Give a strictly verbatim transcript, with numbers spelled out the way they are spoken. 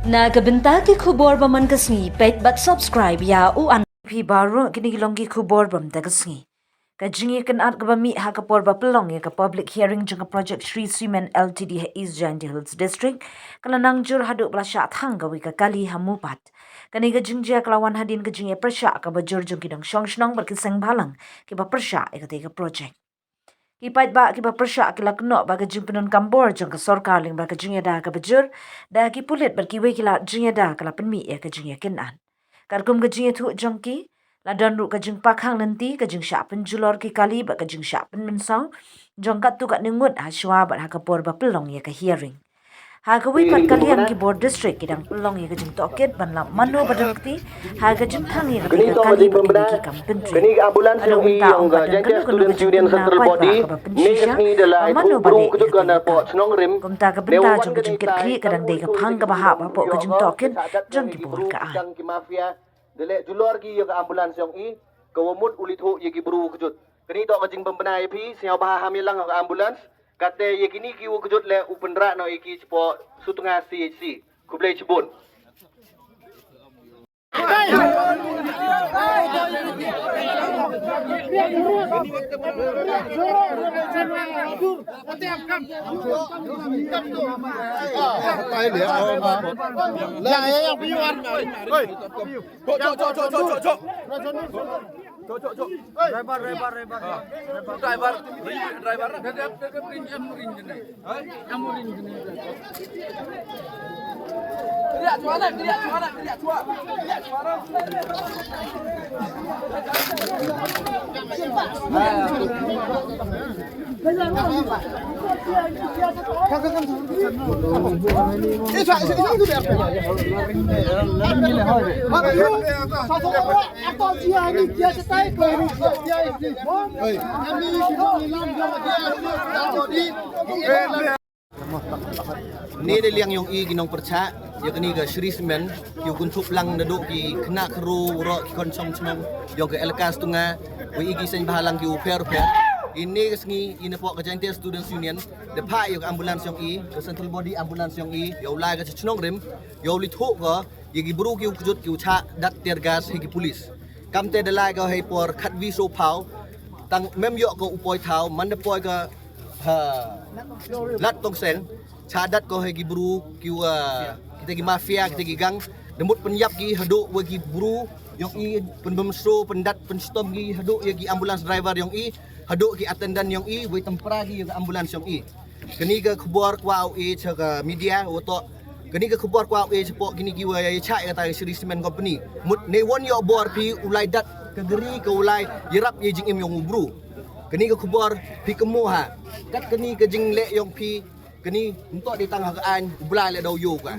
Na ka bynta ki khubor ba man ka sngi, peit bad subscribe ïa u an. Phi baroh, kine ki long ki khubor ba man ka sngi. Ka jingïakynad kaba mih ha ka por ba pynlong ïa ka public hearing jong ka project Shree Cement Limited ha East Jaintia Hills District ka la nang jur haduh ba la shah thang kawei ka kali ha Mubat. Kane ka jingjia ka la wan hadien ka jingïapyrshah kaba jur jong ki nongshong shnong bad ki seng bhalang kiba pyrshah ïa katei ka project. Ki paidbah kiba pyrshah ki la kynnoh ba ka jingpyndonkam bor jong ka sorkar lyngba ka jingïada kaba jur da ki pulit bad kiwei ki lad jingïada ka la pynmih ïa ka jingïakynad. Katkum ka jingïathuh jong ki, la don ruh ka jingpakkhang lynti, ka jingshah pynjulor ki kali bad ka jingshah pynmynsaw jong katto katne ngut ha shuwa bad ha ka por ba pynlong ïa ka hearing. Ha kawei pat ka liang, ki bor district ki dang pynlong ïa ka jingtohkit ban lap mano ba don kti ha ka jingthang ïa katei ka kali bad kine ki kam pyntrei. Haduh mynta ym pat don kano kano ka jingpynbna paidbah kaba pynshisha ba mano ba leh ïa katei ka kam. Kumta ka bynta jong ka jingkitkhlieh ka dang dei ka phang kaba hap hapoh ka jingtohkit jong ki bor ka aiñ. Da leh julor ki ïa ka ambulance jong i, ka wa mut u leit thoh ïa ki bru wa kjut. Kane toh ka jingpynbna ïa phi, sngewbha ham ïalang ha ka ambulance. Kata ïa kine ki wa kjut leh u pynrah noh ïa ki shapoh Sutnga C H C. Khublei shibun. Driver, driver, driver. Ni de liang yong i ki nongpyrshah ïa kane ka Shree Cement, ki u kynthup lang naduh ki khynnah khynroo, waroh ki khon shong shnong yong ka elaka Sutnga, wa i ki seng bhalang ki u pher pher. Ini ka sngi, i napoh ka Jaintia Students Union da phah ïa ka ambulance yong i, ka central body ambulance yong i, ïa u lai ka shnong rim, ïa u leit thoh ka ïa ki bru ki u kjut ki u shah dat tear gas ha ki police. Kamte da lai ka ha i por khatwi sawphaw, tang mem ïoh ka u poi thaw, man da poi ka ha Lad Tongseng, shah dat ka ha ki bru ki wa, kita ki mafia, kita ki gang, da mut pynïap ki haduh wa ki bru yong i pynbymsngew, pyndat pynshitom ki haduh ïa ki ambulance driver yong i, haduh ki attendant yong i, wa i tympra ki ïa ka ambulance yong i. Kane ka khubor kwah u ai sha ka media, wa toh kane ka khubor kwah u ai shapoh kine ki wa ïa shah ïa kata ka Shree Cement Company. Mut ne wan ïoh bor phi u lai dat ka gari ka u lai ïarap ïa jingim yong u bru. Kane ka khubor phi kynmaw ha. Kat kane ka jingleh yong phi, kane ym toh dei tang ha ka aiñ, u Blai leh da u ïoh ka.